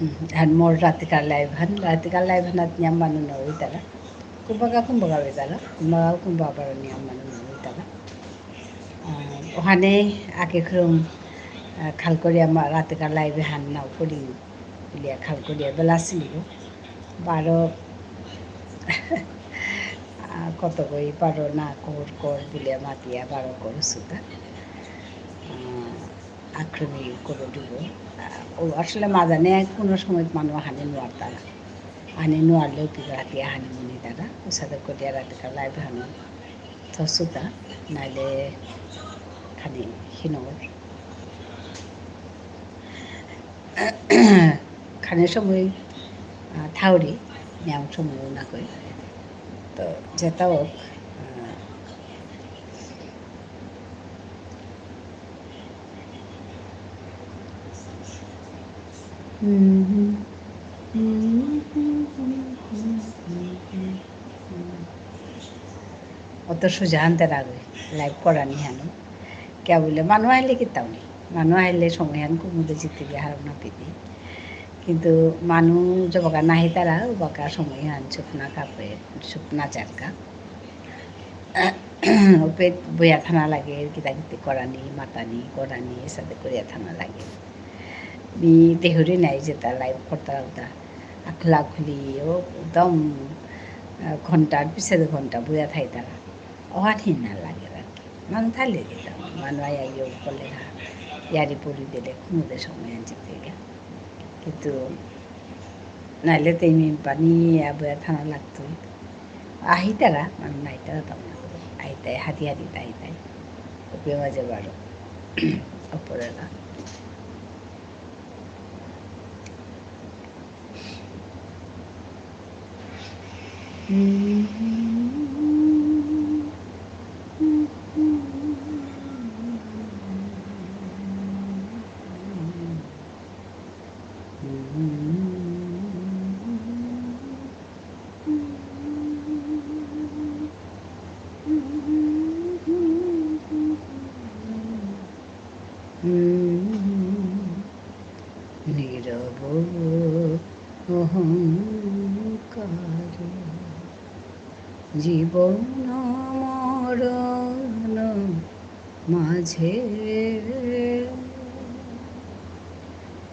উম, আর মোর রাতিকার live হান, রাতিকার live হানাত নিয়াম মানু না হইতারা। কুম্বাকা কুম্বাকা হইতারা, কুম্বাকা কুম্বাকা নিয়াম মানু না হইতারা। আহ, ওখানে আগে খুরুম, আহ, খাল করিয়া মা-, রাতিকার live হান নাও করি। বুলিয়া খাল করিয়া বেলা আসিল। বারো, আহ, কত কই বারো না কর কর বুলিয়া মাতিয়া বারো কর সুতা। আহ, আক্রমি করে দিব। আহ, ও আসলে মাদানে কোনো সময় মানু আহানি নোয়ারতারা। আহানি নোয়ারলেও কি রাতি আহানি মনে তারা। ও সাথে করিয়া রাতিকার live হানো। থসুতা, নাইলে খানি হিনগর। খানি সময়, আহ, থাউরি, নিয়াম সময় না কই। তো, যেটা হোক, আহ, হুম, হুম। অত সুজা আনতে রাখবে, live করা নি হানো। কে বলে, মানু আইলে কিতাও নেই। মানু আইলে সময় হান কুমুদে জিতে গিয়ে হারনা পিতি। কিন্তু মানু জবকা নাহি তারা, উবাকা সময় হান চুপ না কাপে, চুপ না চারকা। ওপে বইয়া থানা লাগে, কিতা কিতি করানি, মাতানি, করানি, এসাদে করিয়া থানা লাগে। মি দেহুরি নাই যেতা live করতা উতা। আখলা খুলি, ও একদম, আহ, ঘন্টার পিছে ঘন্টা বইয়া থাইতারা। অহাত হিনা লাগে আর কি। মানু থাইলে দিতাম। মানু আয়া ইয়ে করলে হা, ইয়ারি পরি দিলে কুমুদে সময় আনছে থেকে। কিন্তু নাইলে তো এই মেম পানি আবার থানা লাগতো। আহিতারা, মানে নাইতারা তেমন। আহিতাই, হাতি হাতি তাই তাই। ওপে মাঝে বারো। ওপরে না। নীরব অহংকারে জীবন মরণ মাঝে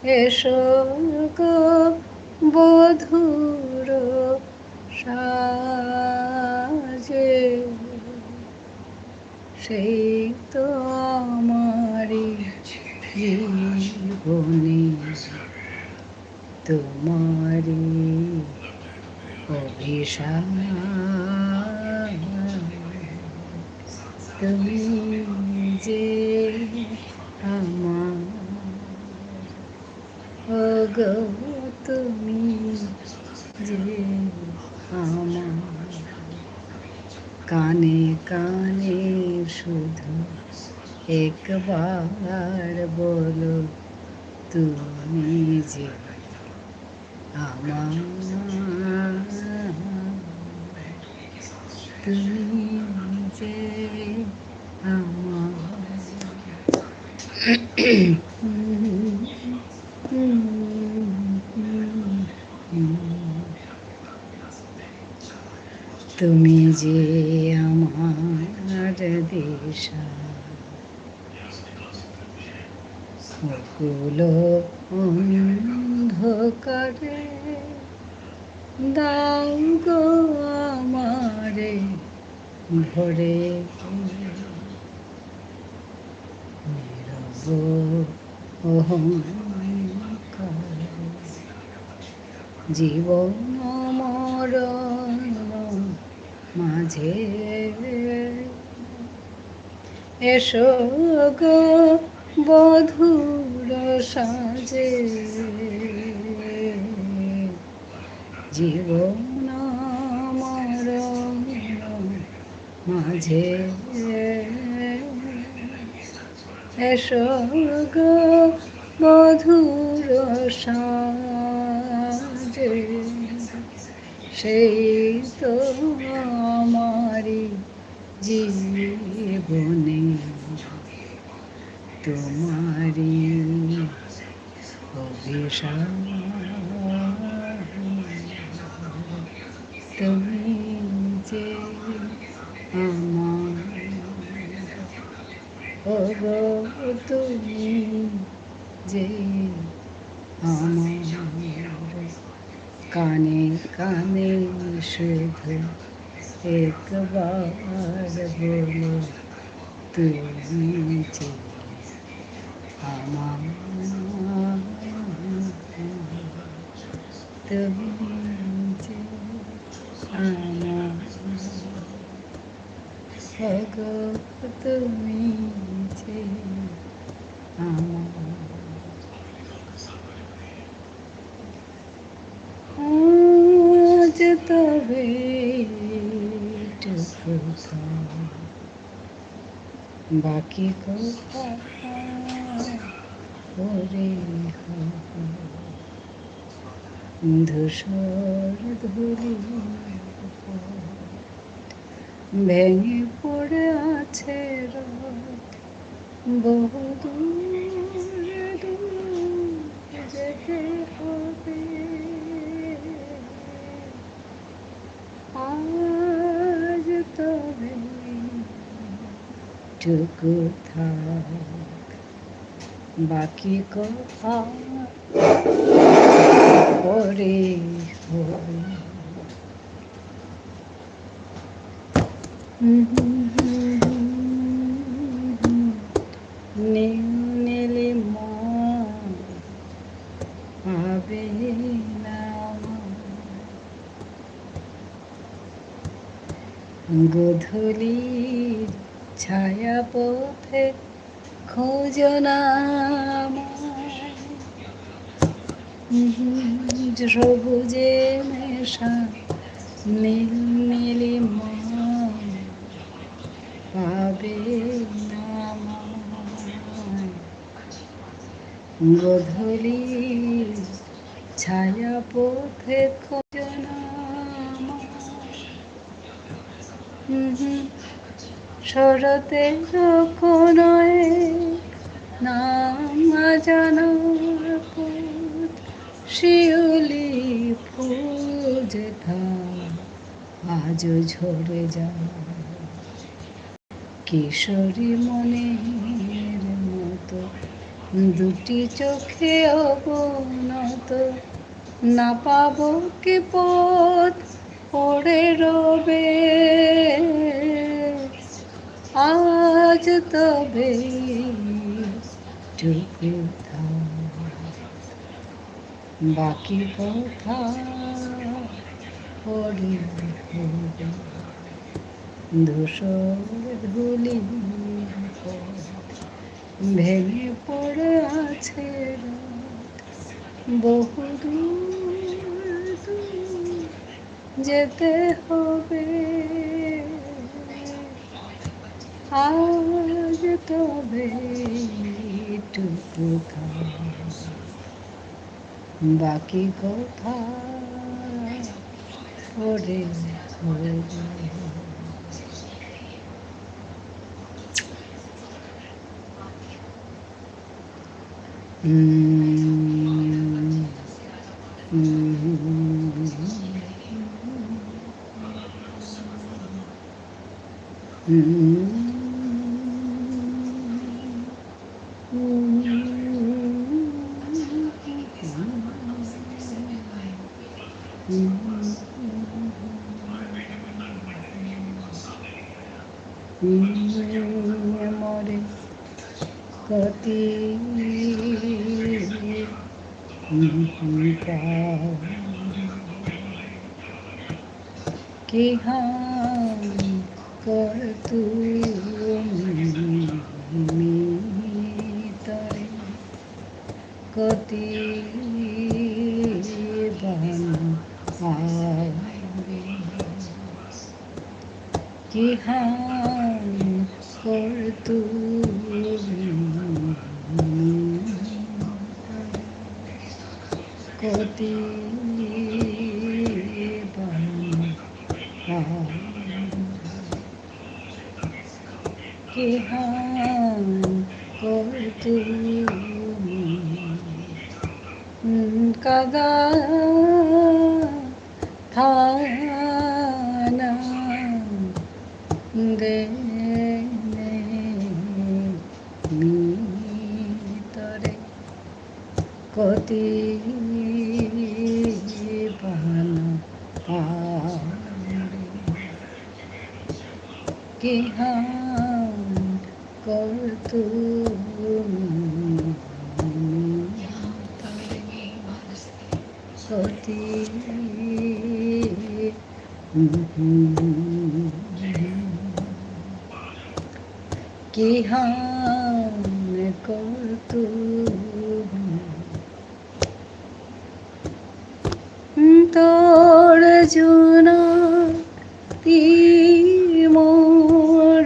এসো গো বধূর সাজে। সেই তো আমারই জীবনে তোমারই অভিশাপ। তুমি যে আমার, ও গো তুমি যে আমার। কানে কানে শুধু একবার বলো, তুমি যে আমার, তুমি যে আমার। তুমি যে আমার দিশা, অকুল অন্ধকারে দাও গো আমারে ঘরে নীরব অহংকার। জীবন মরণ মাঝে এসো গো বধূর সাজে। জীবন মরণ মাঝে এসো গো বধূর সাজে। সেই তো আমারি জীবনে তোমারি অভিশাপ। তুমি যে আমার, ওগো তুমি যে আমার। কানে কানে শুধু একবার বলো, তুমি যে আমার, তুমি যে আমার, ওগো তুমি যে আমার। আজ তবে এইটুকু থাক, বাকি কথা পরে হবে। ধূসর ধূলি ভেঙে পড়ে আছে রথ, বহু দূরে দূরে যেতে হবে। আজ তবে এইটুকু থাক, বাকি কথা পরে হবে। নীল নীলিম পাবে না। গধূলির ছায়া পথে খোঁজো না আমায়। সবুজে মেশা নীল নীলিমা পাবে না আমায়। গধূলি ছায়া পথে খোঁজো না আমায়। হুম হুম। শরতের কোনো এক নাম না জানা পথ, শিউলি ফুল যেথা আজও ঝরে যায়। কিশোরী মনের মতো দুটি চোখে অবনত, না পাবো কি পথ পড়ে রবে। আজ তবে এইটুকু থাক, বাকি কথা পরে হবে। ধূসর ধূলি ভেঙে পড়ে আছে রথ, বহু দূর দূর যেতে হবে। আজ তবে এইটুকু থাক, বাকি কথা পরে হবে। মরে কতি কিহান করতু মিতরে কতি বান আবে। কিহান করতু কতি বান কিহান করতু কাদা থানা দেনে মিতরে কতি বান আরে। কিহান করতু মিতরে কতি কিহান করতু তোর জুনা তি মোর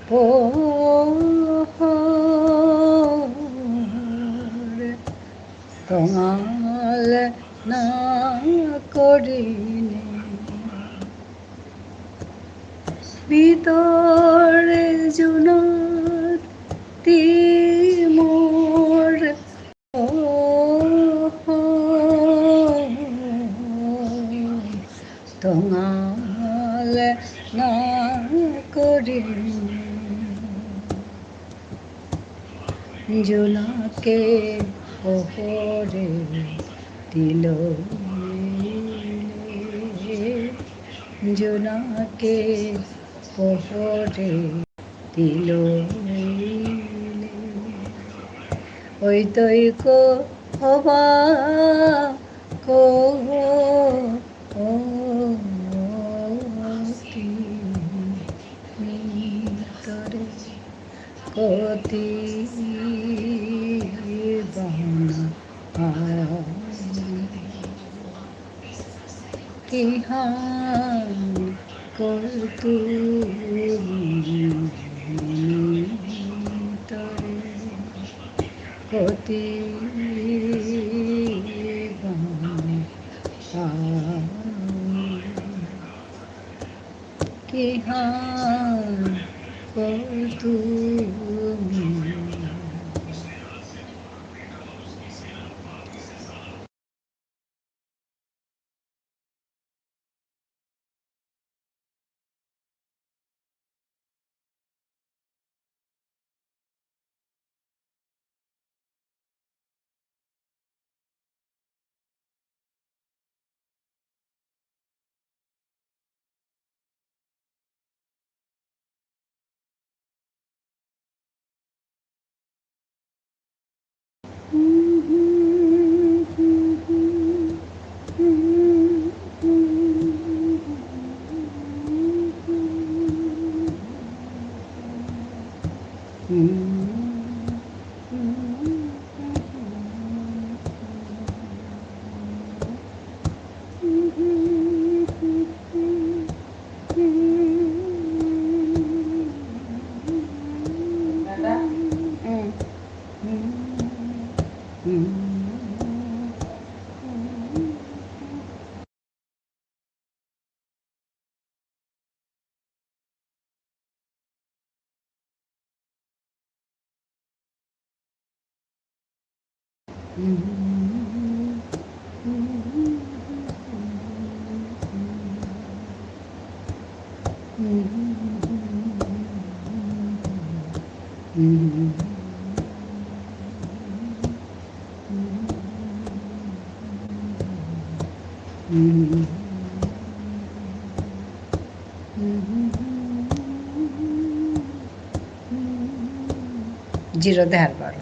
পোহর তঙাল না করিনে। ভিতরে জুনাত তি মোর তঙাল না করি। জুনাকে পোহরে তিলইলে, জুনাকে পোহরে তিলইলে। ওই তৈ কো হবা কো ও মিতরে কতি বানা কিহান করতু মিতরে কতি বানা কিহান করতু জিরো দেহার বারো।